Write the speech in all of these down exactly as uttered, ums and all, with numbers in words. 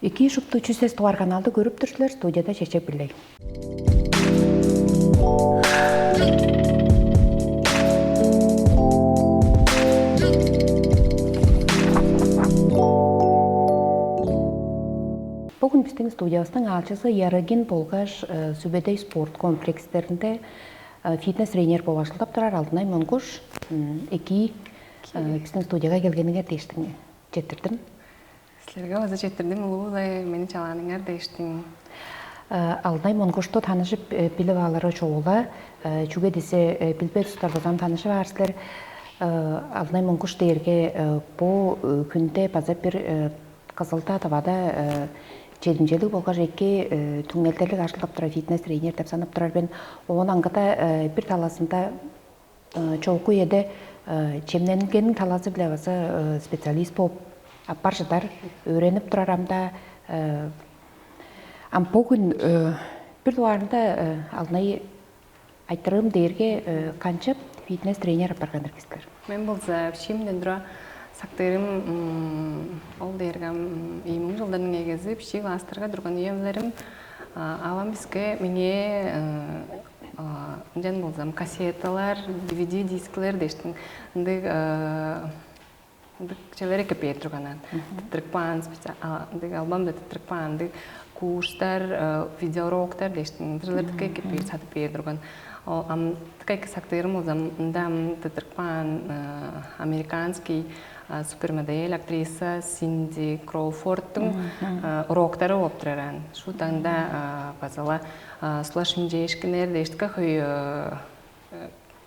Эки шупту чүсес туар каналды көрүп тур силер, студияда Чечек Билей. Бүгүн биздин студиябыздың аалчызы Ярыгин болгаш э, Сүбедей спорт комплекстеринде э, фитнес тренер болуп ажылдап турар Алтынай Монгуш эки э, биздин студияга келгениңер дээштиң четтирдим. Силерге база четтирдим, улуу-ла мени чалааныңар дээштиң. Алтынай Монгушту таныжып билип алыры чогула, чүге десе билбес устар базам таныжып аар силер. Алтынай Монгуш дээрге бу күнде база бир кызылда тавада чедимчелиг болгаш эки түңнелдерлиг ажылдап турар фитнес тренер деп санап турар мен. Оон аңгыда бир талазында чогуку эде чемненгениң талазы-биле база специалист болуп аппар чыдар, өөренип турар амда. Ам бу күн бир дугаарында Алтынай айтырыым дээрге канчап фитнес тренер апарган эргистер? Мен болза бишимден тура сактырым ол дээрге ам иймиң жылдарның эгези биши класстарга турган үемлерим авам биске меңээ ынчан болзам кассеталар, D V D дисклер дештиң ындыг ындыг челер эки бээр турганан. Тыттырык баан специа ындыг албам да тыттырык баан ындыг курстар, видеоуроктар дештиң ындырлар тыка эки бээр сатып бээр турган. Ол ам тыка эки сактырым болзам ында ам тыттырык баан американский супермодель актриса Синди Кроуфордтуң уроктары болуп тураран. Шу таңда базала сула шимчээшкинер дештика хөй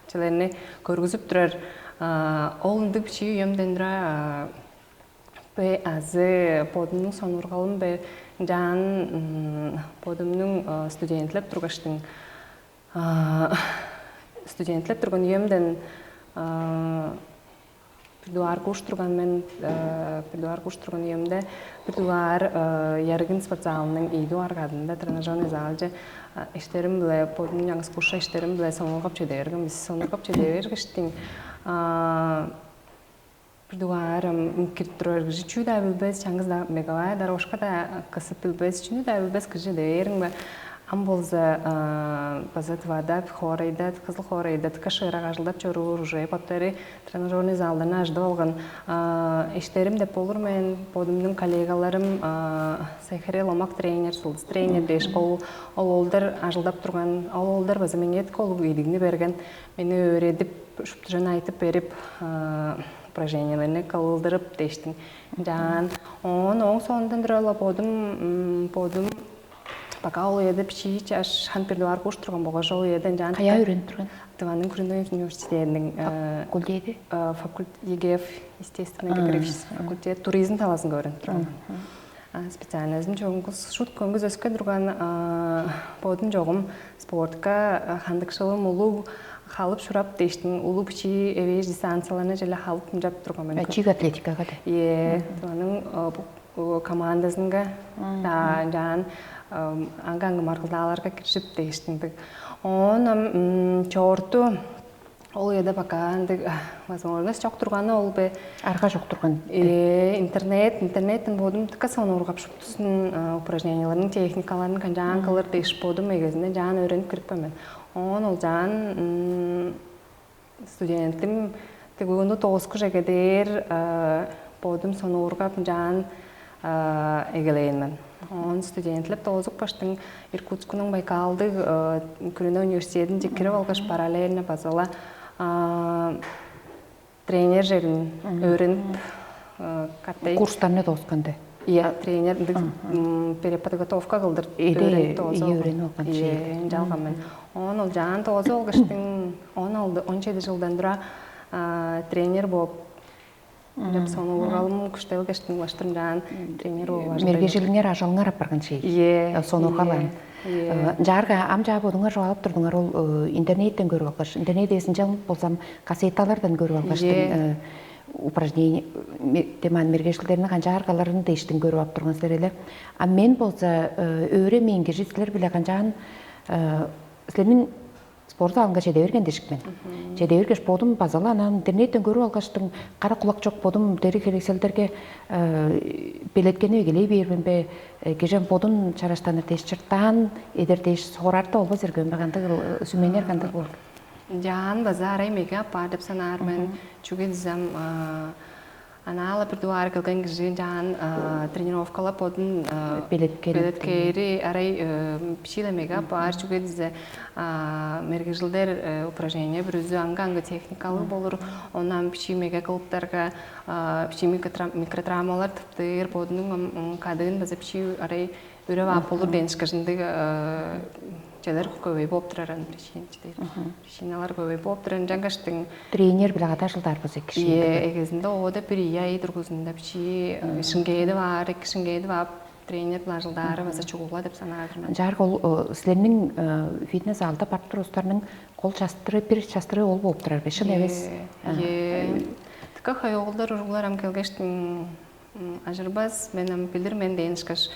челерни көргүзүп турар. Ол ындыг бичии үемден тура бе азы бодумнуң сонургалым бе ынчаан бодумнуң студентлеп тургаштың студентлеп турган үемден бир дугаар курс турган мен бир дугаар курс турган үемде бир дугаар ярыгын спортзалының ийи дугаар кадында тренажерный залче эштерим биле бодумнуң жаңгыс курша эштерим биле сонургап чеде берген бис сонургап чеде бергиштиң бир дугаарым кирип тура бергижи чүү-даа билбес чаңгыс-даа беговая дорожка-даа кысып билбес чүнү-даа билбес кижи дээриң бе ам болза база твада хоорайда кызыл хоорайда тыка шыырак ажылдап чоруур уже боттары тренажерный залдарны ажыдып алган эштерим деп болур мен бодумнуң коллегаларым Сайхаре Ломак тренер, Сулдус тренер дээш ол ол олдар ажылдап турган, ол олдар база меңээ эдик олуг ийдигни берген, мени өөредип, шуптужан айтып берип, упражненияларны кылдырып дээштиң. Жаан оон ооң соонундан тура-ла бодум бодум пока ол үеде бичии чаш хан бир дугаар кууш турган болгаш ол үеде ынчаан Каяа өөренип турган? Тываның Күрүнү университетиниң Факультети? Факультет ЕГЭФ, естественно, географический факультет, туризм талазынга өөренип турган. Специальностум чогуңгус шут көңгүс өске турган бодум чогум спортка хандыкшылым улуу халып шурап дээштиң улуу бичии эвээш дистанцияларны желе халып ынчап турган мен. Чик атлетикага да. Е, аның командасынга да жаан аңга аңгы маргылдааларга киржип дээштиңдик. Оон чоорту ол үеде пока ындыг возможность чок турганы ол бе? Арга чок турган. Э, интернет, интернеттен бодум тыка сонуургап шуптусын упражненияларын, техникаларын канчаан кылыр дээш бодум эгезинде жаан өөренип кирип калмын. Оон ол жаан студентим тыгууну дооскуш эгедээр бодум сонуургап ынчаан эгелээн мен. Оон студентлеп доозук баштың Иркутскунуң Байкалдыг күрүнө университетинче кирип алгаш параллельно базала тренер жерин өөренип каттай Курстарны доосканда. Iya, тренер ындыг переподготовка кылдыр Эде өөренип доозу ие алган. Өөренип алган Iya, чек. Ынча алган мен. Оон ол жаан доозу алгыштың он алды он жети жылдан тура тренер болуп деп сону ургалым күштел кештин улаштырым жаан тренер болуп ажылдайм. Мергежилиңер ажалыңар апарган чей. Ие. Сонургалаан. Жаарга ам жаа бодуңар жоалып турдуңар ол интернеттен көрүп алгаш, интернет эсинче болсам кассеталардан көрүп алгаштым. Упражнение деман мергежилдерни канчааргаларын дештин көрүп ап турган силер эле. А мен болза өөремейин кижи силер биле канчаан силерниң Спорт залынга чеде берген дижик мен. Чеде бергеш, бодум база-ла анан интернеттен көрүп алгаштың, кара кулак чок бодум дери херекселдерге белеткенип эгелей бээрбин бе, кижем бодун чараштаныр дээш чыртаан эдер дээш, согурарда болбас эргем бе, кандыг сүмеңер кандыг болду? Жаан база арай меге апаар деп санаар мен. Чүге дизем, анаала бир дугаар келген кижи жаан тренировкалап бодун белеткери арай бичииле меге апаар. Чүге дизе мергежилдер упражнение бүрүзү аңгы-аңгы техникалыг болур. Онан бичии меге кылыптарга бичии микротравмалар тыптыр, бодунуң кадыын база бичии арай үреп ап болур дээш кыжындыг челер көбөй болуп турар аны причинчидей. Причиналар көбөй болуп турар ынчангаштың. Тренер биле када жылдаар болза киши. Эгезинде оода бир ия ий тургузунда бичии шиңгээди баар, эки шиңгээди баап тренер биле ажылдаары база чугула деп санаар мен. Жаарга ол силерниң фитнес залда барып туруустарның кол частыры бир частыры ол болуп турар бе? Шын эвес. Тыка хай оголдар уруглар ам келгештиң ажырбас мен ам билир мен дээн ышкаш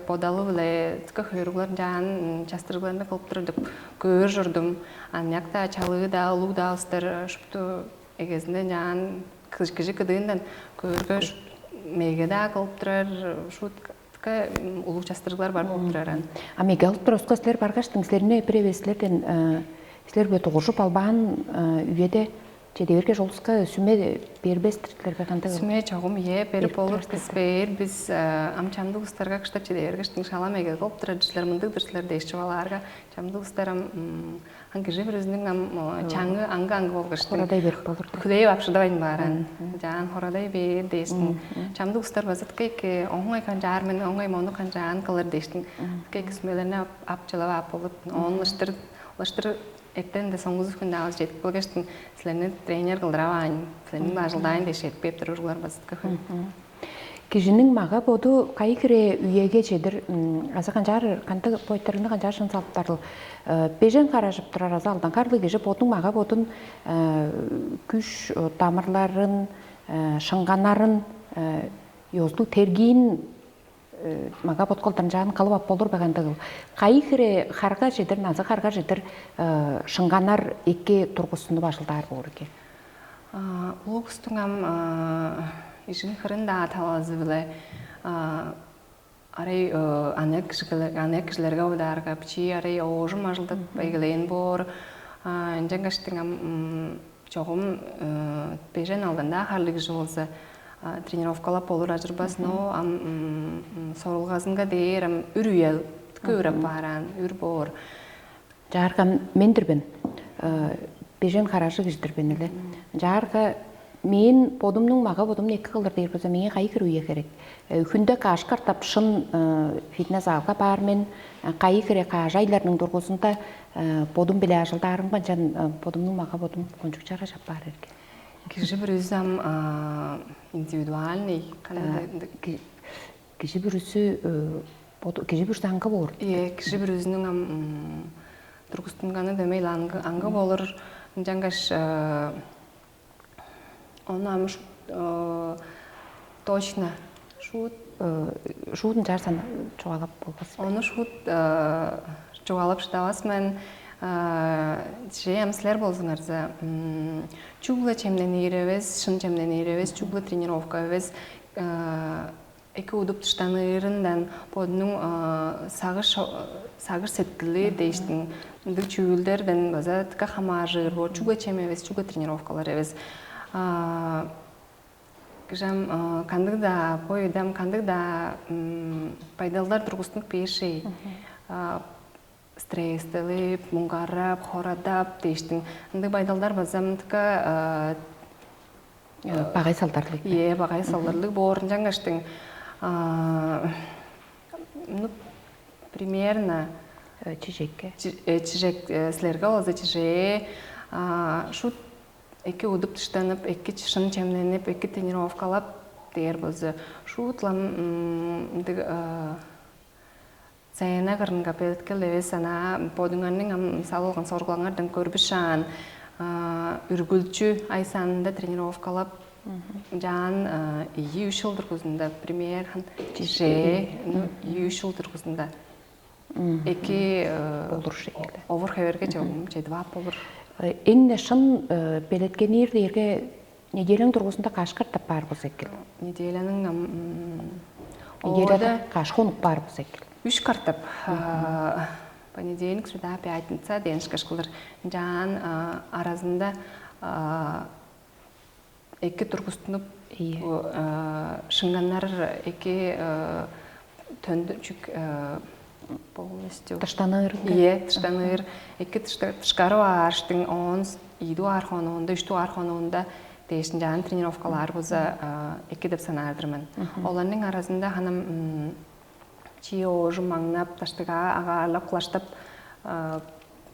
бодалы-биле тыка хай уруглар жаан частырыгларны кылып турар деп көөр чордум. Аныяк-даа, чалыы-даа, улуг-даа устар шупту эгезинде жаан кижи кыдыындан көөргө меге-даа кылып турар шуут улуг частырыглар бар болуп турар ан. А меге алып туруска силер баргаштың, силерни бир эвес силерден силер бе дугуржуп албаан үеде чеде берге жолуска сүме бербестир силерге кандай? Сүме чогум ие берип болур бис бээр бис ам чамдык устарга кыштап чеде бергештиң шала меге кылып турар силер мындыгдыр силер дээш чугаалаарга чамдык устар ам ан кижи бүрүзүнүң ам чаңы аңгы аңгы болгуштуң. Курадай берип болур. Хүлээп апшыдавайн баар ан. Жаан хорадай бээр дээштиң. Чамдык устар база тыка эки оңой канчаар мен оңой мону канчаан кылыр дээштиң. Тыка эки сүмелерни ап чылап ап болур. Оон ылыштыр ылыштыр эртен де соңгузу күндө алыс жетип келгештиң силерни тренер кылдырабаайн, силерни ажылдаайн дээш этип кээп турур улар база тыка хүн. Кижиниң мага боду кайы хире үеге чедир азы канчаар кандыг бойтарыны канчаар шын салыптарыл бежен каражып турар азы алдан карлыг кижи бодуң мага бодун күш дамырларын шыңганарын ёзулуг тергиин мага боткалдан жаан кылып ап болур бе кандыгыл? Кайы хире харга чедир назы харга чедир шыңганар эки тургузунуп ажылдаар боор экен? Улугустуң ам ижин хырын-даа талазы-биле арай аныяк кижилерге бодаарга бичии арай оожум ажылдап эгелээн боор. Ынчангаштың ам чогум бежен алдан-даа харлыг кижи болза тренировкалап болур ажырбас, но ам сорулгазынга дээр ам үр үе көөр аппаараан үр боор. Жаарган мен-дир мен. Бежен харажы кижи-дир мен эле. Жаарга мен бодумнуң мага бодумну эки кылдыр дээр болза меңээ кайы хире үе херек? Хүнде каш картап шын фитнес залга баар мен, кайы хире каш айларның дургузунда бодум биле ажылдаарым канчан бодумнуң мага бодум кончуг чараш аппаар эрге. Кижи бүрүзү ам индивидуальный кандай кижи бүрүзү боду кижи бүрүзү аңгы боор. Ие, кижи бүрүзүнүң ам тургустунганы дөмей аңгы аңгы болур. Ынчангаш ону ам шут точно шут шуут ынчаарсан чугаалап болбас. Ону шут чугаалап шыдавас мен. Же ам силер болзуңарза чүгле чемненир эвес, шын чемненир эвес, чүгле тренировка эвес, эки удуп дыштаныырындан бодунуң сагыш сагыш сеткили дээштиң ындыг чүүлдерден база тыка хамааржыр боор. Чүгле чем эвес, чүгле тренировкалар эвес. Кижам кандыг-даа бо үйдем кандыг-даа байдалдар тургустунуп бээр шей. Стресстелип, муңгарап, хорадап дээштиң ындыг байдалдар база мындыкка багай салдарлыг. Ие, багай салдарлыг боор ынчангаштың ну примерно чижекке чижек силерге болза чижээ шут эки удуп тыштанып, эки чышын чемненип, эки тренировкалап дээр болза шуутлам ындыг Сцена кырынга белеткел эвес, ана бодуңарның ам салылган соргулаңардан көрбүшаан, үргүлчү ай санында тренировкалап, жаан ийи үш жыл тургузунда, пример же, ну, ийи үш жыл тургузунда. эки болур шейле. Овур хеверге чогум чедип ап болур. Эң-не шын белеткениир дээрге неделяның тургузунда каш катап баар болза экил? Неделяның ам, м, Неделяда оода каш хонук баар болза экил? Үш катап. А, понедельник, среда, пятница дээш кышкылыр. Ынчаан а, аразында а, эки тургустунуп, Ийе. Бу, а, шыңганнар эки а, төндү чүк а, полностью Тыштаныыр. Ие, тыштаныыр. Эки тышкары бааштың он ийди аар хонуунда, үч аар хонуунда дээшин жаан тренировкалаар болза а, эки деп санаардыр мен. Оларның аразында ханым чи оожу маңнап, таштыгаа агаарлап, кылаштап, а,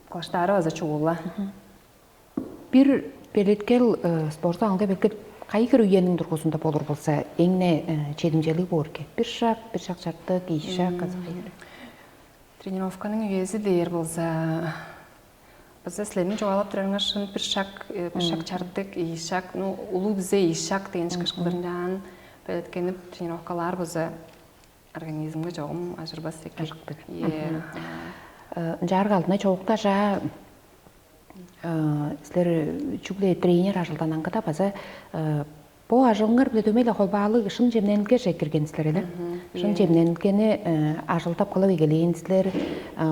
кылаштаары база чугула. Бир белеткел э, спорт залында белеткел кайы хире үениң тургузунда болур болса, эң-не э, чедимчелиг боор экен. Бир шак, бир шак чартык, ийи шак азы кайы хире. Тренировканың үези дээр болза, база силерниң чугаалап турарыңар шын бир шак, э, бир шак чартык, ийи шак, ну, улуу дизе ийи шак деген кышкылырынчаан белеткенип тренировкалаар болза, организмге чогум ажырбас экен. Ажык бир. Е, Ынчаарга алдына чогуктажа силер чүгле тренер ажылдан аңгыда база бо ажылыңар биле дөмей эле холбаалыг шын чемненилгеже кирген силер эле. Шын чемненилгени ажылдап кылып эгелээн силер,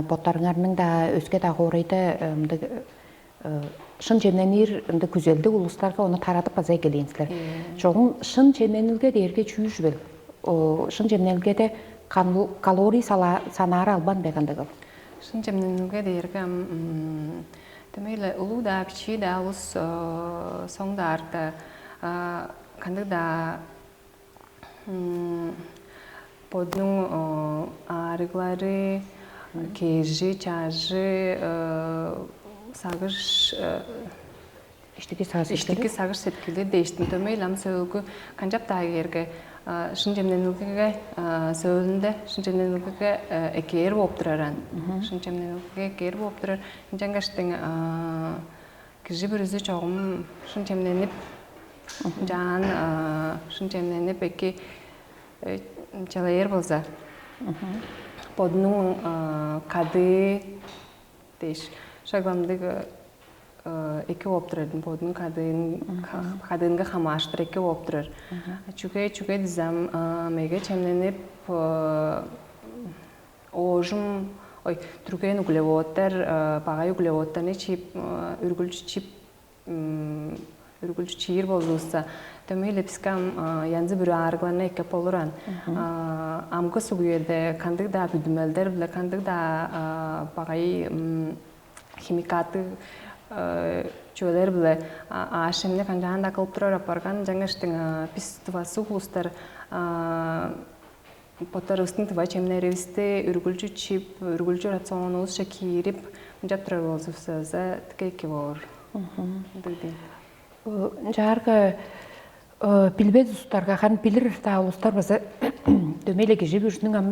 боттарыңарның да өске да хоорайда мындыг шын чемненир ынды күзелдиг улустарга ону тарадып база эгелээн силер. Чогум шын чемненилге дээрге чүүжүбел? Шын чемненилгеде калорий санаары албан бе кандыгыл? Шын чемненилге дээрге ам дөмейле улуу-даа, бичии-даа улус соң-даарта кандыг-даа бодунуң аарыглары, кежи, чажы, сагыш, иштики сагыш, иштики сагыш сеткили дээштин дөмей лам сөөгү канчап-даа кээрге шын чемненилгеге сөөлүнде шын чемненилгеге экээр болуп турар ан. Шын чемненилгеге экээр болуп турар. Ынчангаштың кижи бүрүзү чогум шын чемненип, жаан шын чемненип эки чалаяр болза, бодунуң кадыы дээш шагламдыг эки болуп турар, бодунуң кадыын кадыынга хамааштыр эки болуп турар. Чүге чүге дизем меге чемненип оожум ой түрген углеводтар, багай углеводтарны чип, үргүлчү чип үргүлчү чиир болзувусса, дөмей эле биске ам янзы бүрү аарыгларны эккеп болур ан. Амгы суг үеде кандыг-даа бүдүмелдер биле кандыг-даа багай химикаттыг чүвелер биле аашемни канчаан-даа кылып турар апарган. Жаңаштың бис тывасы улустар боттарывыстың тыва чемнеривисти үргүлчү чип, үргүлчү рационувусче киирип, ынчап турар болзувусса, тике эки боор. Ындыг дейм. Ынчаарга билбес улустарга, харын билир-даа улустар база дөмей-ле кижи бүрүзүнүң ам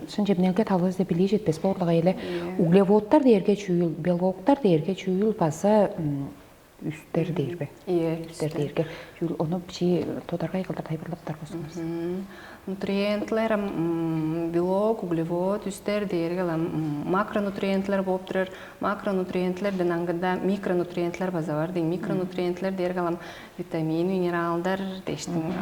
шын чемнелге талывыс деп билии четпес боорлуга эле. Углеводтар дээрге чүүл, белоктар дээрге чүүл база үстер дээр бе? Ие, үстер дээрге чүүл ону бичии тодаргай кылдыр тайылбырлаптар болсуңуз. Нутриентлер ам белок, углевод, үстер дээрге ам макронутриентлер болуп турар. Макронутриентлерден аңгыда микронутриентлер база бар дейм. Микронутриентлер дээрге ам витамин, минералдар дээштиң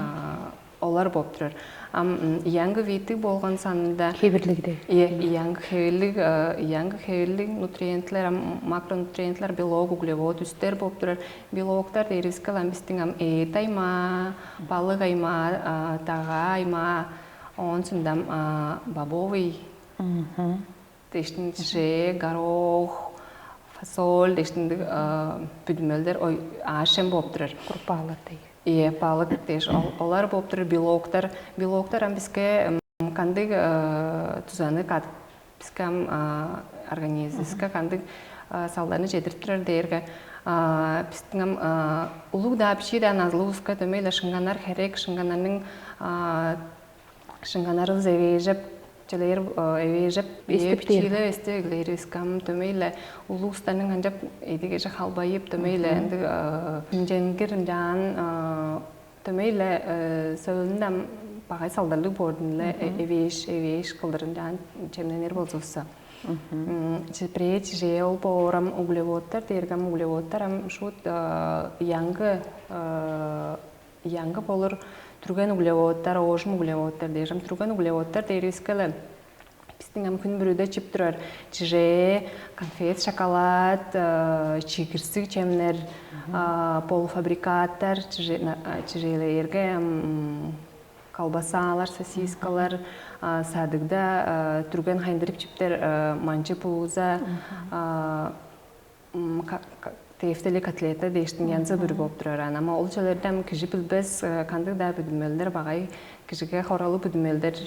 олар болуп турар. Ам ияңгы виттиг болгон санында хевирлигде. Ие, ияңгы хевирлиг, ияңгы хевирлиг нутриентлер, ам макронутриентлер, белок, углевод, үстер болуп турар. Белоктар дээриске ам бистиң ам эът аймаа, балык аймаа, дагаа аймаа, оон сундам бобовый дээштин же, горох, фасоль дээштиндиг бүдүмелдер, ой, аашем болуп турар. Куруп баалар деги. Ие, балык дээш олар болуп турар. Белоктар, белоктар ам биске кандыг тузаны кадып, биске ам организмибизге кандыг салдарны чедирип турар дээрге, бистиң ам улуг-даа, бичии-даа назылывыска дөмей-ле шыңганнар херек, шыңганнарның шыңганнарывыс эвээжеп, челээр эвээжеп, эстип дээр. Бичиилеп эстип эглээрибис кам дөмей-ле улуустарның канчап эдигеже халбайып дөмей-ле ындыг химченгир ынчаан дөмей-ле сөөлүнден багай салдарлыг боордун-ла эвээш эвээш кылдырын чемненер болзувусса. Че бирээ чижээ ол боорам углеводтар дээргем углеводтар ам шут яңгы яңгы болур түрген углеводтар, оожум углеводтар дээрим түрген углеводтар дээрибискеле биздиң ам хүн бүрүдө чип турар чижээ, конфет, шоколад, чигирсиг чемнер, полуфабрикаттар, чижээлээрге колбасалар, сосискалар, садыгда түрген хайындырып чиптер манчы бууза, тээфтели котлета дээштиң янзы бүрү болуп турар. Ана ама ол чөлерде ам кижи билбес кандыг-даа бүдүмелдер багай кижиге хоралыг бүдүмелдер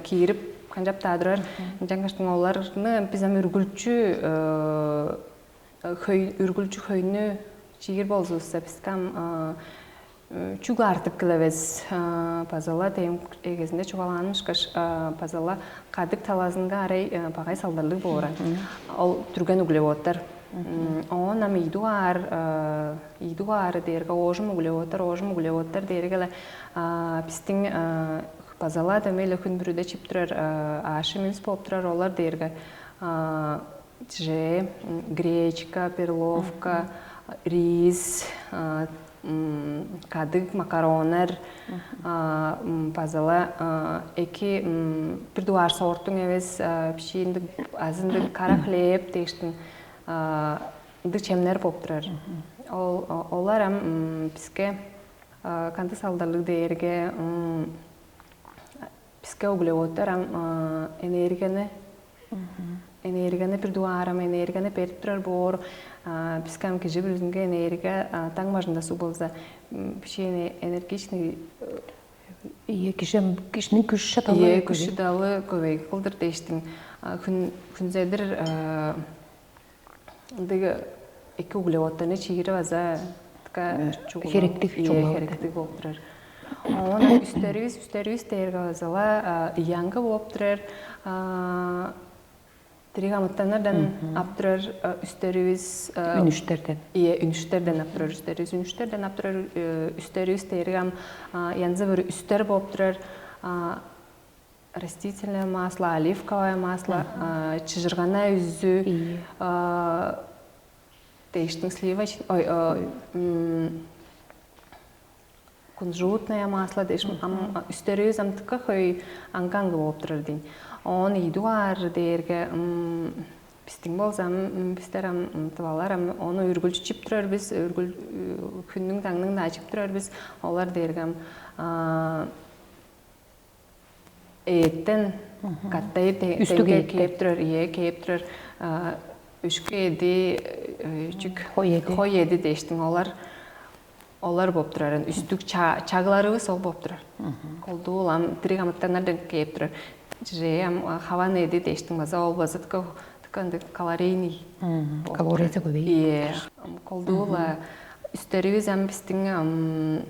киирип канчап-даа турар. Ынчангаш оларны биз ам үргүлчү хөй үргүлчү хөйнү чиир болзувусса биске ам чүгле артып келебес. Базала тем эгезинде чугаалааным ышкаш базала кадык талазынга арай багай салдарлыг бооран. Ол түрген углеводтар. Оон ам ийдугаар ийдугаары дээрге оожум углеводтар, оожум углеводтар дээргеле бистиң базала дөмей эле хүн бүрүдө чип турар аашымыбыз болуп турар олар дээрге же гречка, перловка, рис, кадыг макароннар, базала эки бир дугаар сорттуң эвес пищииндиг азындыг кара хлеб дээштин ындыг чемнер болуп турар. Ол олар ам биске кандыг салдарлыг дээрге биске углеводтар ам энергияны энергияны бир дугаарам энергияны берип турар боор. Биске ам кижи бүрүзүнге энергия таң бажында суг болза бишээ энергичный Ийе, кижи кижиниң күш шыдалы Ийе, күш шыдалы көбейги кылдыр дээштиң. Хүн хүнзедир ындыг эки углеводтарны чиири база херектиг чугула херектиг болуп турар. Оон үстерибиз үстерибиз дээрге базала ыяңгы болуп турар. Дириг амытаннардан ап турар үстерибиз Үнүштерден. Ие үнүштерден ап турар үстерибиз үнүштерден ап турар үстерибиз дээрге ам янзы бир үстер болуп турар. Растительное масло, оливковое масло, чыжыргана үзү, дээштиң сливочный, ой, кунжутное масло дээш, ам үстеривис ам тыка хөй аңга-аңгы болуп турар дейн. Оон ийдугаар дээрге бистиң болза ам бистер ам тывалар ам ону үргүлчү чип турар бис, үргүл хүннүң даңның-даа чип турар бис. Олар дээрге ам Эттен каттай үстүг эттен кээп турар, ие кээп турар. Үшкү эди чүк хой эди. Хой эди дээштиң олар олар боп турар. Үстүг чагыларыбыз ол боп турар. Колдуул ам дириг амытаннардан кээп турар. Же ам хаван эди дээштиң база ол база тыка тыка ындыг калорийный. Калориясы көбей. Ие. Колдуул үстерибиз ам бистиң ам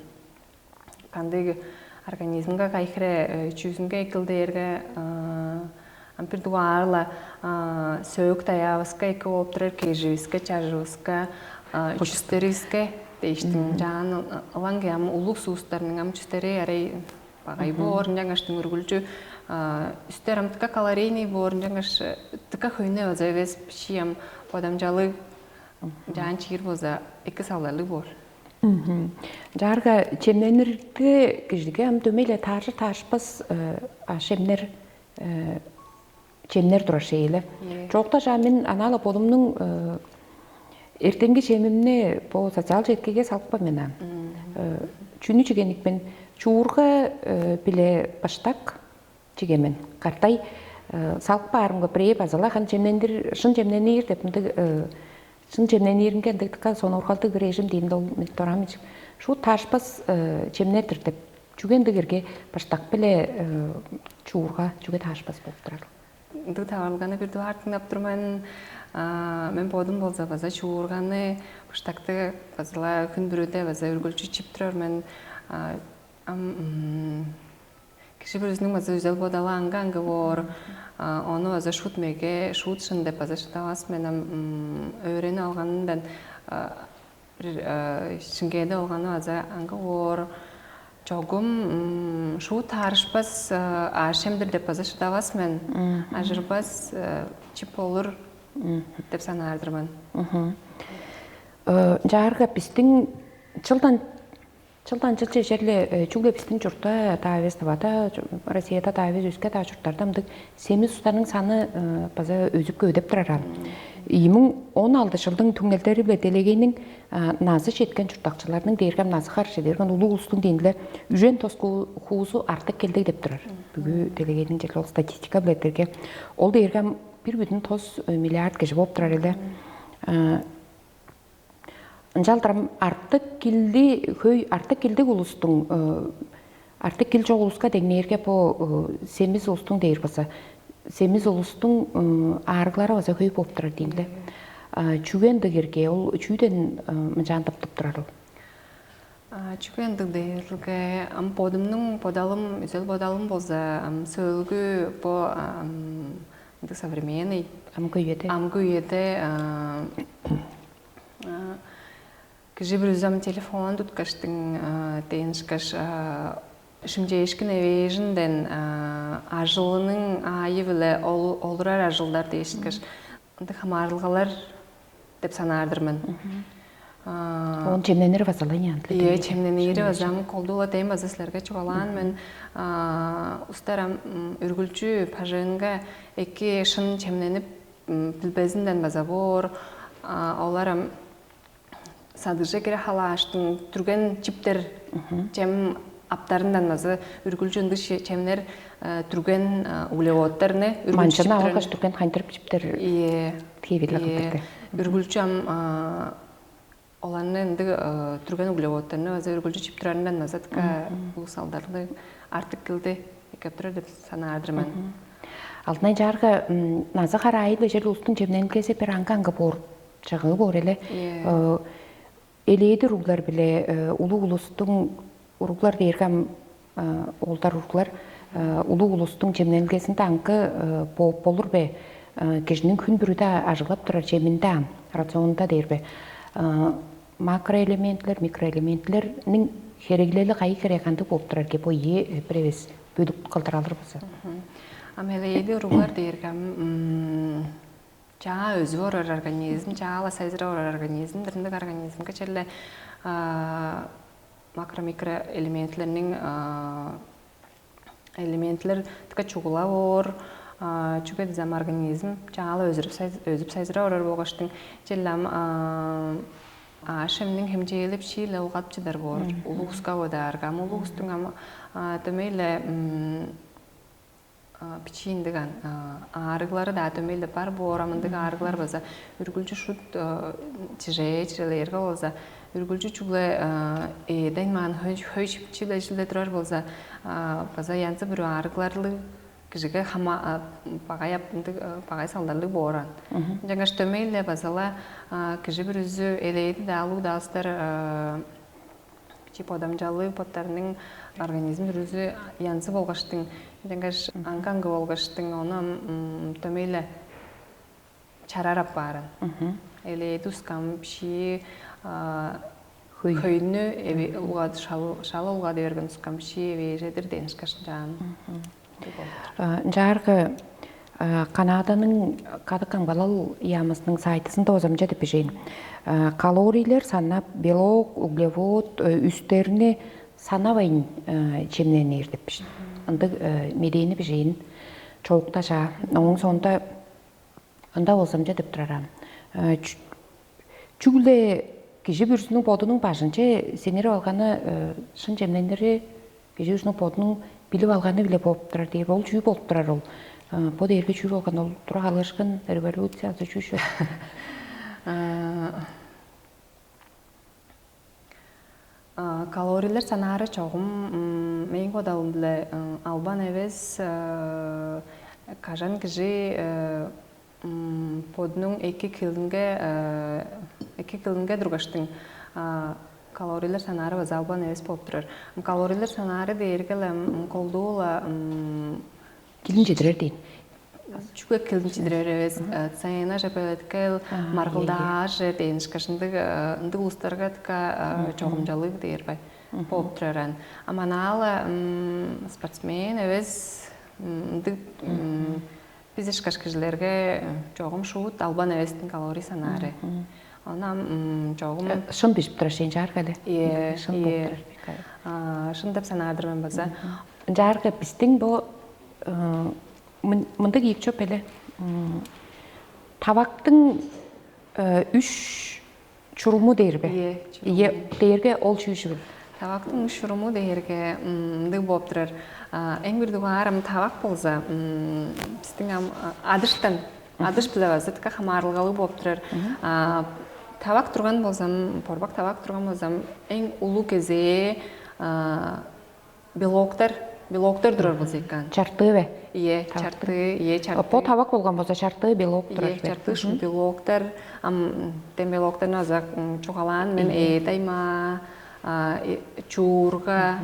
кандыг организмге кайы хире чүүзүнге экил дээрге ам бир дугаарла сөөк даяавыска эки болуп турар, кеживиске, чажывыска, чүстеривиске дээштиң жаан ылаң ам улуг суустарның ам чүстери арай багай боор ынчангаш дүңүргүлчү үстер ам тыка калорийный боор ынчангаш тыка хөйнү база эвес шиям бодамчалыг жаан чиир болза эки салдарлыг боор. Чаарга чемненирге кижиге ам дөмей-ле тааржыр таарышпас аъш-чемнер чемнер турар шейле. Чоокта жаа мен анаа-ла бодумнуң эртенги чемимни бо социал четкиге салыпкан мен ам. Чүнү чигенник мен чуурга биле баштак чиге мен. Катай салып баарымга бирээ базала хан чемнендир шын чемнениир деп ындыг Шын чемненииринге ындыг дыка сонуургалдыг бир эжим диимде ол мен дораан шуут таарышпас чемнер-дир деп. Чүге ындыг эрге быштак биле чуурга чүге таарышпас болуп турар? Ындыг таварылганы бир дугаар тыңнап тур мен. Мен бодум болза база чуурганы быштакты базыла хүн бүрүде база үргүлчү чип турар мен. Ам Кижи бүрүзүнүң база үзел бодалы аңгы-аңгы боор. Ону база шут меге, шут шын деп база шыдавас мен ам өөренип алганындан бир шиңгээде болганы база аңгы боор. Чогум шуу таарышпас аъш-чем-дир деп база шыдавас мен. Ажырбас, чип болур деп санаар-дыр мен. Чаарга бистиң чылдан чылдан чылче черле чүгле бистиң чуртта-даа эвес, Тывада, Россияда-даа эвес, өске-даа чурттарда ындыг семис улустарның саны база өзүп көвүдеп турар. Ийи муң он алды чылдың түңнелдери-биле делегейниң назы четкен чурттакчыларның дээрге, назы харже дээрген улуг улустуң дейинде үжен тос хуузу артык келдиг деп турар. Бүгү делегейниң черле ол статистика билеттерге ол дээрге бир бүтүн тос миллиард кижи болуп турар эле. Ынчалдыр артык килди хөй артык килдиг улустуң артык кил чок улуска деңнээрге бо семис улустуң дээр база семис улустуң аарыглары база хөй болуп турар дейм эле. Чүге ындыг эрге ол чүүден мынчаан тыптып турарыл? Чүге ындыг дээрилге ам бодумнуң бодалым, үзел бодалым болза ам сөөлгү бо ындыг современный Амгы үеде. Амгы үеде кижи бүрүзү ам телефон туткаштың дээн ышкаш шимчээшкин эвээжинден ажылының аайы-биле олурар ажылдар дээш ышкаш ындыг хамаарылгалар деп санаар-дыр мен. Он чемненир базалайнян. Ие, чемненери базам колдуула дейм база силерге чугаалаан мен. Устар ам үргүлчү пажыынга эки шын чемненип билбезинден база боор. Олар ам садыже кире халааштың түрген чиптер чем аптарындан база үргүлчү ындыг чемнер түрген углеводтарны манчаны алгаш түрген хайндырып чиптер. Ие. Тиебеле кылдырды. Үргүлчү ам оларны ындыг түрген углеводтарны база үргүлчү чип турарындан база тыка улус алдарлыг артык кылды экеп турар деп санаар-дыр мен. Алтынай чаарга назы хараайы-биле черле улустуң чемненгези бир аңгы-аңгы боор, чагыы боор эле. Элээди уруглар биле улуг улустуң уруглар дээрге ам оолдар уруглар улуг улустуң чемненгезинде аңгы бооп болур бе? Кижиниң хүн бүрүдө ажыглап турар чеминде ам рационунда дээр бе? Макроэлементлер, микроэлементлерниң хереглели кайы хере кандыг болуп турар экен бо ийи бир эвес бөлүк кылдыралыр болза. Ам элээди уруглар дээрге ам чаа өзүп орар организм, чаала сайзырап орар организм, дырындык организмге черле макро микро элементлерниң элементлер тыка чугула боор. Чүге дизем организм чаала өзүрүп өзүп сайзырап орар болгаштың черле ам аъш-чемниң хемчээлеп шииле улгадып чыдар боор. Улугуска бодаарга, ам улугустуң ам дөмейле бичииндиг аарыглары-даа дөмейле бар боор. Ам ындыг аарыглар база үргүлчү шут чижээ чирелээрге болза, үргүлчү чүгле ээден маан хөй чип чиле жилде турар болза, база янзы бүрү аарыгларлыг кижиге хама багай ап ындыг багай салдарлыг бооран. Ынчангаш дөмей-ле базала кижи бүрүзү элээди-даа, улуг-даа ыстар бичии бодамчалыг боттарының организм бүрүзү янзы болгаштың, ынчангаш аңгы-аңгы болгаштың, ону дөмей-ле чарар аппаарын. Элээди ускам шии хөйнү улгады шалы улгады берген ускам шии эвээжедир дээш кашынчаан. Ынчаарга Канаданың кадык камгалал яамызының сайтызында озамча деп бижээн. Калорийлер санап, белок, углевод, үстерни санавайн чемненир деп бижээн. Ындыг медээни бижээн чоокта чаа. Ооң соонда ында озамча деп турарам. Чүгле кижи бүрүзүнүң бодунуң бажынче сиңирип алганы шын чемненири кижи бүрүзүнүң бодунуң билип алганы биле болуп турар дээр. Ол чүү болуп турар ол? Бо дээрге чүү болган ол тура калыышкын революция азы чүү шо? Калорийлер санаары чогум мээң бодалым-биле албан эвес. Кажан кижи бодунуң эки килинге эки килинге тургаштың калорийлер санаары база албан эвес болуп турар. Калорийлер санаары дээрге-ле колдуу-ла килин чедирер дейн. Чүге килин чедирер эвес? Цена же белеткел маргылдаар же дээш кашындыг ындыг улустарга така чогумчалыг дээр бай. болуп турар аан. А манаала спортсмен эвес, ындыг, биз ышкаш кижилерге чогум шуут албан эвестиң калорий санаары. Ону ам чогум Шын бижип турар шейин чаарга эле. Ие, Шын болуп ие. Турар. А, шын деп санаар-дыр мен база. Ынчаарга бистиң бо э, мын- мындыг ийик чоп эле. М, Тавактың э, үш чуруму дээр бе? Ие, чуруму. Ие, дээрге ол чүүшүбүл. Тавактың шуруму дээрге ындыг болуп турар. Эң бир дугаарым тавак болза, бистиң ам адыштан, адыш биле база така хамаарылгалыг болуп турар. Тавак турган болзам, порбак тавак турган болзам, эң улуу кезээ белоктар, белоктар турар болза экен. Чартыы бе? Ие, чартыы, ие, чартыы. По тавак болгон болза чартыы белок турар. Ие, чартыы шул белоктар, ам тем белоктарны азак чугаалаан мен, эът аймаа, чуурга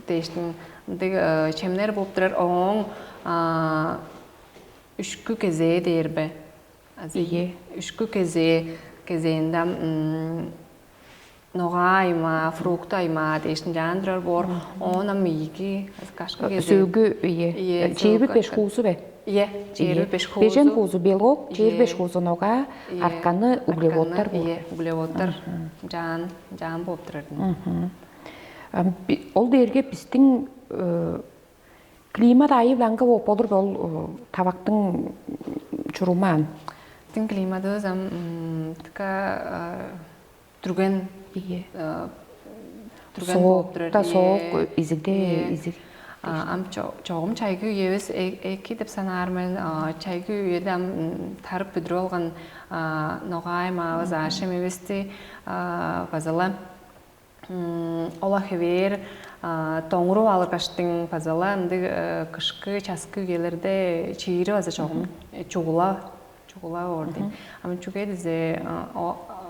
дээштиң ындыг чемнер болуп турар. Ооң үшкү кезээ дээр бе? Азы Ийе. Үшкү кезээ кезээнде ам ногаа аймаа, фрукты аймаа дээшин жаан турар боор. Оон ам ийиги кашкы кезээ. Сөөгү ийе. Ийе, Чээбит сөөгү. Беш хуузу бе? Ие, чээрби беш хуузу. Бежен хуузу белок, чээрби беш хуузу ногаа, артканы углеводтар боор. Ие, углеводтар жаан жаан болуп турар. Ол дээрге бистиң климат айы-биле аңгы болуп болур бе ол тавактың чурумаан? Биздиң климатывыс ам така түрген Ие. Түрген болуп турар. Соокта соок, изигде изиг. Ам чогум чайгы үевис эки деп санаар мен. Чайгы үеде ам тарып бүдүрүп алган ногаай маавыс аашем эвести базала Ол хевээр доңуруп алыргаштың базала ындыг кышкы часкы үелерде чиири база чогум чугула чугула оор дейм. Ам чүге дизе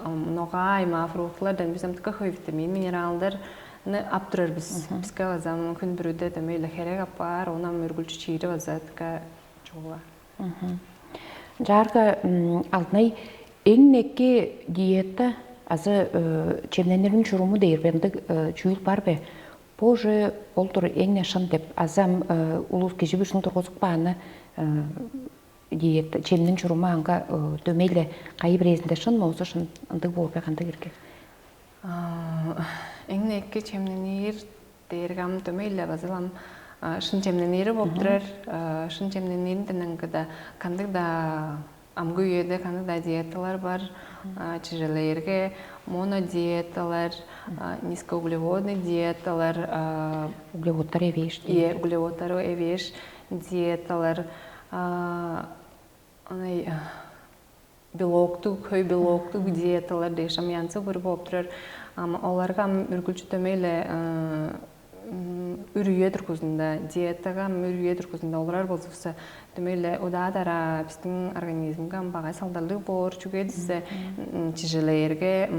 ногаа аймаа фруктулардан биз амтыка хөй витамин минералдарны ап турар бис. Биске база ам хүн бүрүдө дөмей эле херек апаар, ону ам үргүлчү чиири база тыка чугула. Чаарга алдынай эң некки диета азы чемненириң чуруму дээр бе ындыг чүүл бар бе? Боже, ол-дур эң шын деп азы ам улус кижи бүрүзүн тургузуп кааны диета чемниң чуруму анга дөмейле кайы бирээзинде шын моозу шын ындыг боор бе кандыг ирге? Эң некки чемненир дээрге ам дөмей-ле база ам шын чемненири болуп турар. Шын чемнениринден аңгыда кандыг-даа амгы үеде кандыг-даа диеталар бар. Чижелээрге монодиеталар, низкоуглеводный диеталар, углеводтар эвээш. Ие, углеводтары эвээш диеталар. Ынай белоктуг, хөй белоктуг диеталар дээш ам янзы бир болуп турар. Ам оларга ам үргүлчү дөмей-ле үр үе тургузунда, диетага ам үр үе тургузунда олурар болзувусса, дөмей-ле удаа-дараа биздиң организмге ам багай салдарлыг боор. Чүге дизе чижелээрге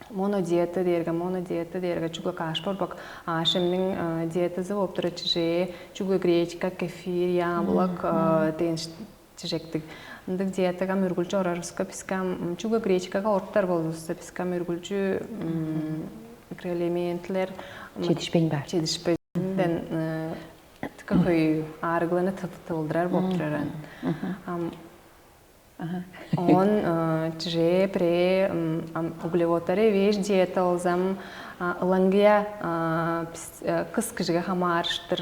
монодиета дээрге, монодиета дээрге чүгле каш борбак аашемниң диетазы болуп турар чижээ, чүгле гречка, кефир, яблок дээн чижектиг. Ындыг диетага ам үргүлчү орарывыска биске ам чүгле гречкага оруктар болзувусса, биске ам үргүлчү микроэлементлер Четишпейн баар. Четишпейнден тыка хөй аарыгланы тылдырар болуп турар ан. Ам оон чижээ бирээ углеводтары эвээш диета болзам, ылаңгыя кыс кижиге хамаарыштыр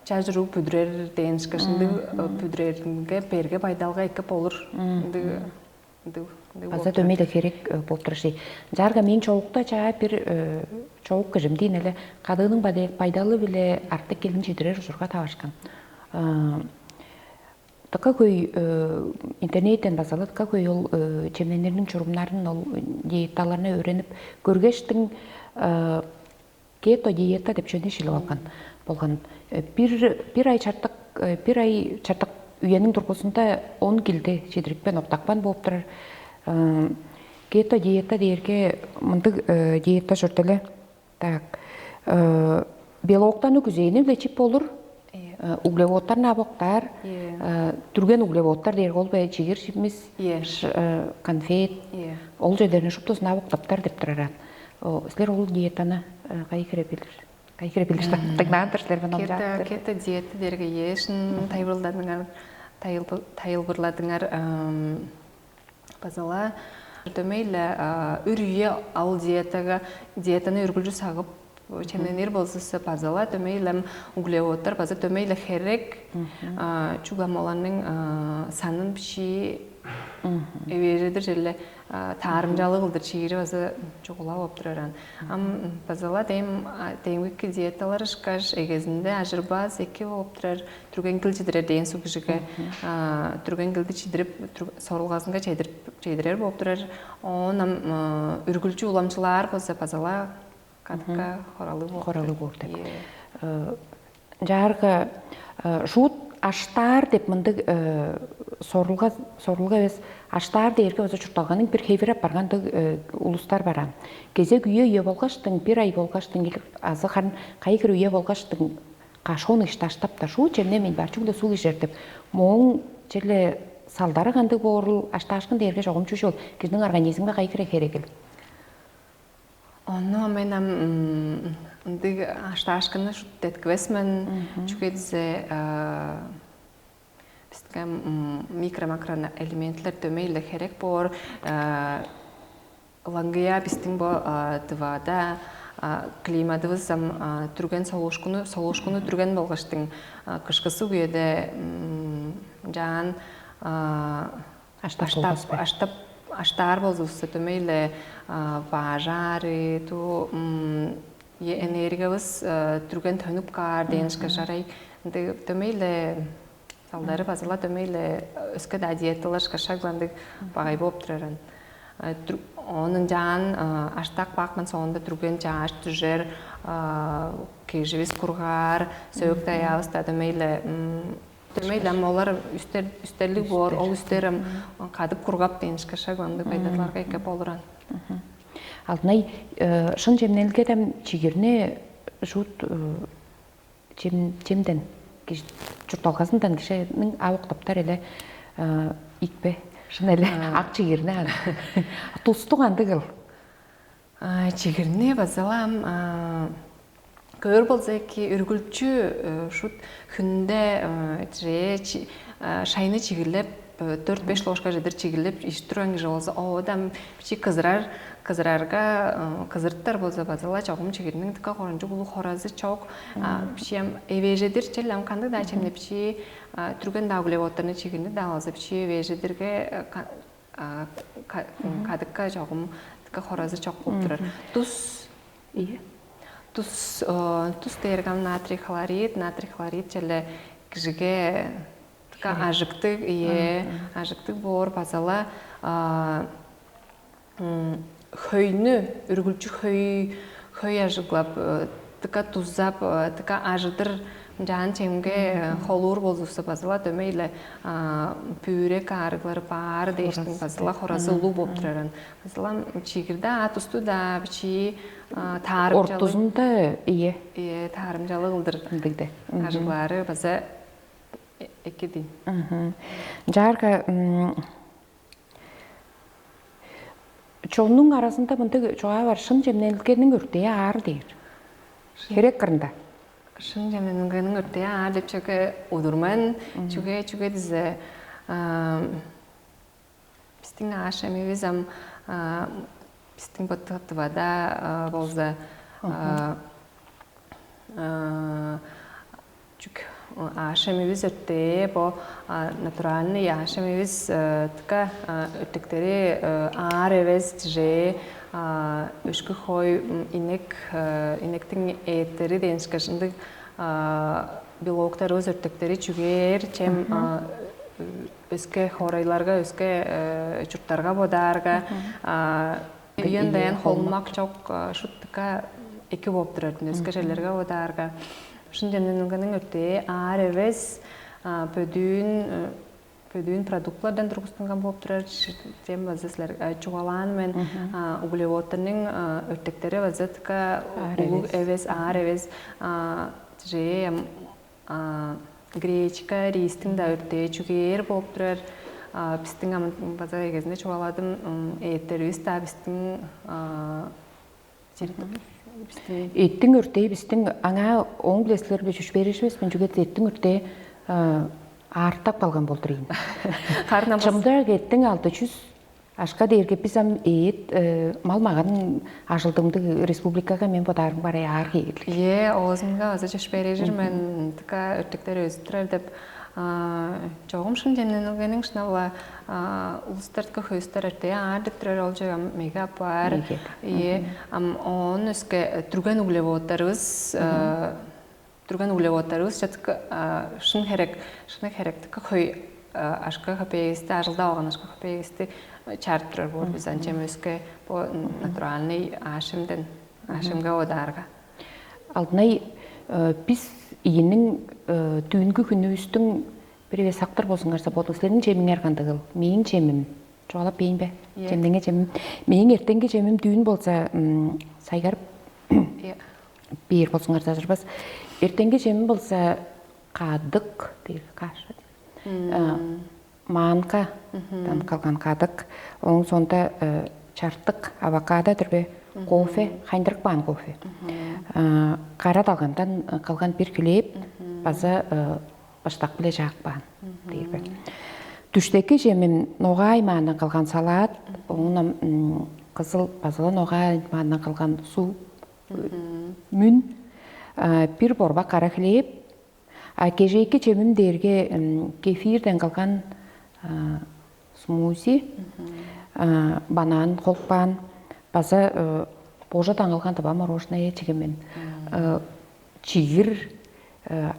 чажыруу бүдүрер дээн ышкаш ындыг бүдүреринге берге байдалга эки болур. Ындыг ындыг ындыг База болуп турар. Дөмей-ле херек болуп турар шей. Чаарга мен чоокта чаа бир чоок кижим дейн эле кадыының байдалы-биле артык келин чедирер ужурга тавашкан. Дыка хөй интернеттен базалык дыка хөй ол чемненерниң чурумнарын ол диеталарны өөренип көргештиң кето диета деп чүвени шилип алган болган. Бир бир ай чартык бир ай чартык үениң дургузунда он килди чедирипкен октапкан болуп турар. Кето диета дээрге мындыг диета чорду эле. Так. Белоктаны күзээни-биле чип болур. Углеводтарны ап октаар. Дүрген углеводтар дээрге ол бе чигир чипмис, конфет. Ол черлерни шуптузун ап октаптар деп тураран. Силер ол диетаны кайы хире билир? Кайы хире билир? Дыңнаан-дыр силер мен. Кета, кета диета дээрге ээшин тайылбырладыңар, тайылбырладыңар. Базала дөмей-ле үр үе ал диетага, диетаны үргүлчү сагып чемненир болзуса, базала дөмей-лем углеводтар база дөмей-ле херек. Чүгле ам оларның санын бичии эвээжедир черле таарымчалыг кылдыр чиири база чугула болуп турар ан. Ам базала дем демгик диеталар ышкаш эгезинде ажырбас эки болуп турар. Түрген кыл чидирер дээн суг кижиге түрген кылды чидирип, сорулгазынга чедирип чедирер болуп турар. Оон ам үргүлчү уламчылаар болза базала кадыкка хоралыг болуп Хоралыг болуп деп. Жаарга шуут аштаар деп мындыг сорулга сорулга эвес, аштаар дээрге база чуртталганың бир хевир апаргандыг улустар бараан. Кезек үе үе болгаштың, бир ай болгаштың, азы харын кайгыр үе болгаштың кашон ишти аштап-даа шуу чемнемейн бар чүгле суг ижер деп. Мооң черле салдары кандыг боорул, аштаашкын дээрге чогум чүжү ол кижиниң организмге кайгыра херегил. Ону мен ам ындыг аштаашкынны шут деткивес мен. Чүге дизе бистиң микро-макро элементлер дөмей-ле херек боор. Ылаңгыя бистиң бо дывада климатывыс ам түрген солуушкуну солуушкуну түрген болгаштың кышкысы үеде жаан Аштап аштап болбас бе? Аштап аштаар болзувусса дөмей-ле баажаары ту энергиявыс түрген төнүп каар дээн ышкаш арай ынды дөмей-ле салдары базыла дөмей-ле өске-даа диеталар ышкаш шагландыг багай бооп турар. Онун жаан аштак баакман соонда түрген чааш дүжер киживис кургаар сөөк даяабыс да дөмей-ле дөмей-ле ам олар үстер үстерлиг боор ол үстер ам кадып кургап дээн ышкаш шагландыг байдалларга эке болуран. Алтынай, шын чемнелге дем чигирни шуут чем чемден чуртталгазындан кижиниң ап октаптар эле икпе шын эле ак чигирни аны тустуг андыгыл. Чигирни базалам көөр болза эки үргүлчү шут хүнде же шайны чигирлеп төрт-беш ложка чедир чигирлеп ичип турган кижи болза оодам бичи кызырар кызырарга кызырыптар болза базала чогум чигирниң дыка корунчуг улуг хоразы чок. Бичиям эвежедир чел ам кандыг-даа чемне бичии түрген-даа углеводтарны чигирни-даа болза бичии эвежедирге кадыкка чогум дыка хоразы чок болуп турар. Тус Ийе. Тус тус дээрге ам натрий хлорид, натрий хлорид черле кижиге дыка ажыктыг, ийе, ажыктыг боор базала хөйнү үргүлчү хөй хөй ажыглап дыка дузап дыка ажыдыр жаан чемге холуур болзувусса базыла дөмей-ле пүүрек аарыглары баары дээштиң базыла хоразы улуу болуп тураран. Базылам чигирде а тусту-даа бичии таарымчалыг Ортузунда ийе. Таарымчалыг ылдыр Ындыгда. Ажыглаары база эки дейм. Жаарга чоннуң аразында мындыг чугаа бар шын чемнелгениң өртээ аар дээр. Херек кырында. Шын чемнелгениң өртээ аар деп чөге удурман чүге чүге дизе бистиң ааш эмивис ам бистиң быттыгыттывада болза чүк ааш эмивис өртээ бо натуральный ааш эмивис тыка өртектери аар эвес тижээ өшкү хой инек инектиң ээттери дээн ышкаш ындыг белоктарывыс өртектери чүгээр чем өске хоорайларга өске чурттарга бодаарга үйен даян холумак чок шуттука эки болуп турар өске жерлерге бодаарга шын чемненингениң өртээ аар эвес бөдүүн бөдүүн продуктлардан тургустунган болуп турар чем база силер чугаалаан мен углеводтарның өртектери база тыка улуг эвес аар эвес же гречка ристиң да өртээ чүгээр болуп турар бистиң база эгезинде чугааладым ээтеривис да бистиң Эттиң өртээ бистиң аңаа оң биле силер-биле чүш беришивис мен чүге эттиң өртээ аартап калган болдур ийин. Харын ам Чымдыак эттиң алды чүс ашка дээрге бис ам эът мал маган ажылдымдыг республикага мен бодаарым бар аар хээлиг. Е оозунга база чүш бережир мен тыка өртектер өзүп турар деп чогум шын чемненилгениң шынап улустарга хөстер эртээ аар деп турар ол чыгам мега бар. Мега. Ие ам оон өске түрген углеводтарыбыз түрген углеводтарыбыз чатык шын херек шыны херектик хөй ашка хапегисти ажылдап алган ашка хапегисти чаарып турар боор биз анчем өске бо натуральный аашымдан аашымга одаарга. Алдынай бис ийинниң дүүнгү хүнүбүстүң бир эвес сактыр болзуңарза бодуң силерниң чемиңер кандыгыл мээң чемим чугаалап бейн бе? Чемнеңе чемим мээң эртеңки чемим дүүн болза сайгарып бээр болзуңарза ажырбас. Эртеңки чемим болза кадык дээр каша дээр маанкадан калган кадык, ооң соонда чартык, авокадо дүрбе, кофе, хайындырык баан кофе, кара далгандан калган бир хлеб база быштак биле чаап каан дээр бе. Дүштеки чемим ногаай маандан калган салаат, оон кызыл базыла ногаай маандан калган суп, мүн, бир борбак кара хлеб, а кежээки чемим дээрге кефирден кылган смузи, банан холкпаан база божадан кылган тыва мороженое чиген мен. Чигир,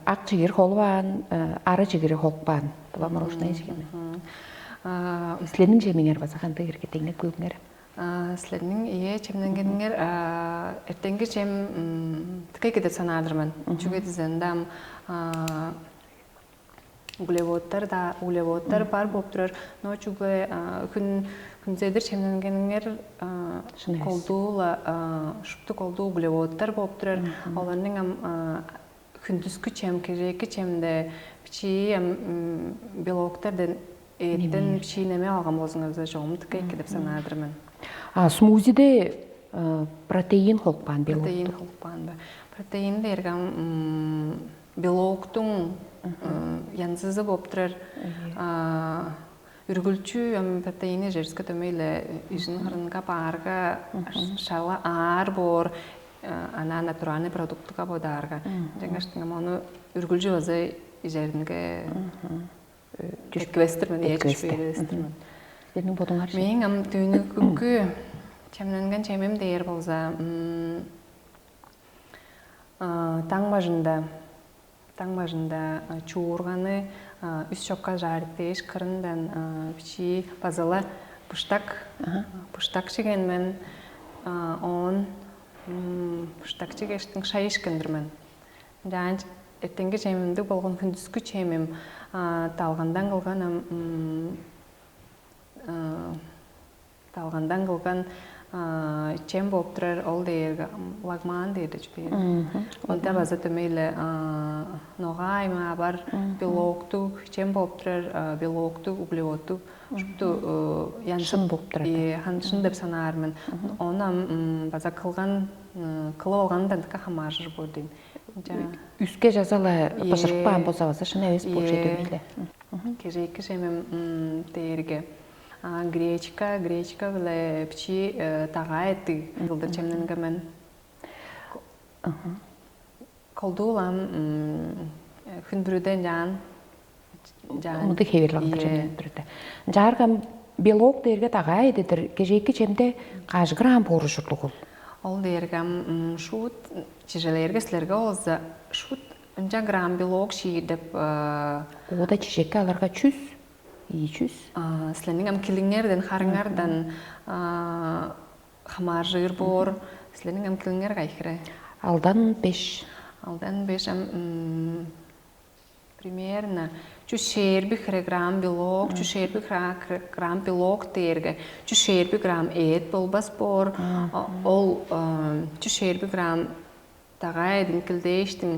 ак чигир холбаан, ара чигири холкпаан тыва мороженое чиген мен. Силерниң чемиңер база кандай эрге деңнеп көгүңер? Силерниң ие чемненгениңер эртеңки чем тыка эки деп санаадыр мен. Чүге дизен дам углеводтар да углеводтар бар болуп турар, но чүгле хүн хүнзедир чемненгениңер колдуула шупту колдуу углеводтар болуп турар. Оларның ам хүндүскү чем, кежээки чемде бичии ам белоктардан эъттен бичии неме алган болзуңарза чогум тыка эки деп санаадыр мен. А смузиде протеин холкпаан белок. Протеин холкпаан ба? Протеин дээрге ам белоктуң янзызы болуп турар. Үргүлчү ам протеини жерске дөмейле ижин хырынга баарга шала аар боор ана натуральный продуктуга бодаарга. Жаңаштың ам ону үргүлчү база ижеринге эткивестир мен, эткивестир мен. Силерниң бодуңар Мээң ам дүүнүгү чемненген чемим дээр болза, таң бажында таң бажында чуурганы үс чокка жаарык дээш кырындан бичии базала буштак буштак чиген мен. Оон буштак чигештиң шай ишкендир мен. Ынчаанчы эртеңки чемимдиг болгон хүндүскү чемим далгандан кылган ам далгандан кылган чем болуп турар ол дээрге лагман дээрде чү бээр. Онда база дөмейле ногаай маа бар белоктуг чем болуп турар белоктуг углеводтуг шупту яншын болуп турар. Ханшын деп санаар мен. Ону ам база кылган кылып алгандан хамааржыр боор дейм. Үске жазала быжырып каан болза база шын эвес болчу дөмейле. Кежээки чемим дээрге гречка, гречка биле бичии дагаа эттиг кылдыр чемненген мен. Колдуул ам хүн бүрүден жаан жаан Муду хеверлигин Ийе. Бирде. Жааргам белок дээрге дагаа эдедир. Кежээки чемде кажы грамм бооружурлугул. Ол дээрге ам шуут чижелээрге силерге болза шуут ынча грамм белок шиир деп Оода чижекке аларга чүс, ийи чүс. Силерниң ам килиңерден, харыңардан хамааржыр боор. Силерниң ам килиңер кайхыре? Алдан беш. Алдан беш ам примерно чүс шээрби хире грамм белок, чүс шээрби грамм белок дээрге чүс шээрби грамм эът болбас боор. Ол чүс шээрби грамм Дагай эдиңкилдээштиң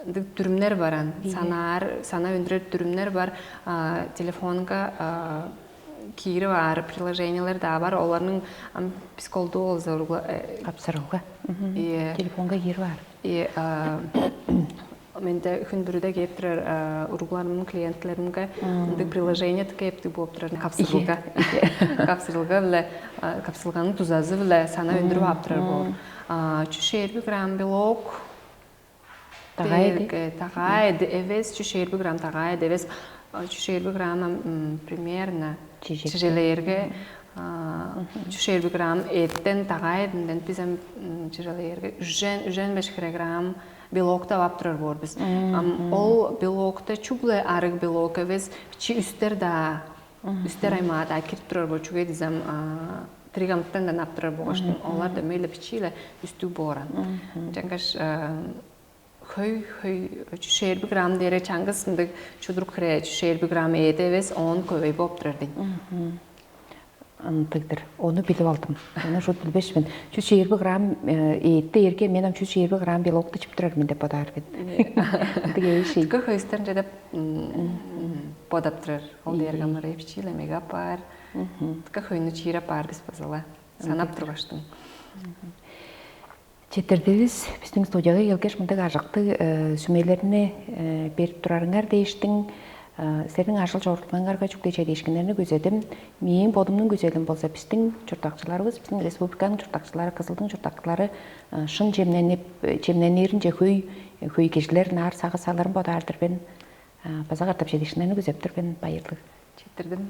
ындыг дүрүмнер баран, санаар, сана өндүрер дүрүмнер бар. Телефонга киирип аар приложениялар-даа бар. Оларның ам психологту болза уругла э, Капсырылга. Ийе. Телефонга кирип аар. И а, менде хүн бүрүдө кээп турар а, уругларымдын клиентлеримге ындыг приложение кээптиг болуп турар капсырылга капсырылга биле а, капсырылганын тузазы биле сана өндүрүп ап турар боор. А, чү шерби грамм белок Тагайды. Тагайды эвес чү шерби грамм тагайды эвес чү шерби грамм м, примерно Чижек. Чижелээрге чү шерби грамм эттен тагайдынден биз эм чижелээрге үжен үжен беш килограмм белок деп ап турар боор биз. Ам ол белокта чүгле арыг белок эвес чи үстер даа үстер аймаа даа кирип турар боор чүге дизем тригамттан да ап турар болгаштың олар да мейле бичииле үстүг бооран. Жаңгаш хөй хөй чү шерби грамм дере чаңгыс мындыг чудурук хире чү шерби грамм ээде эвес оон көбөй болуп турар дейм. Ындыгдыр. Ону билип алдым. Ону шут билбешпин. Чүс чыйырбы грамм ээтте эрге мен ам чүс чыйырбы грамм белокты чип турар мен деп бодаар мен. Ындыг эвиший. Тыка хөйстеринче деп бодап турар. Ол дээрге амыр эпчиил эмеге апаар. Тыка хөйнү чиир апаар бис базала. Санап тургаштың. Четирдивис биздин студияга келгеш мындыг ажыктыг сүмелерни берип турарыңар дээштиң. Силерниң ажыл чорудулгаңарга чүгле чедиишкиннерни күзедим. Мээң бодумнуң күзелим болза биздин чурттакчыларыбыз, биздин республиканын чурттакчылары, Кызылдын чурттакчылары шын чемненип, чемнениринче хөй хөй кижилер наар сагы салырын бодаар-дыр мен. База катап чедиишкиннерни күзеп тур мен. Байырлыг. Четирдим.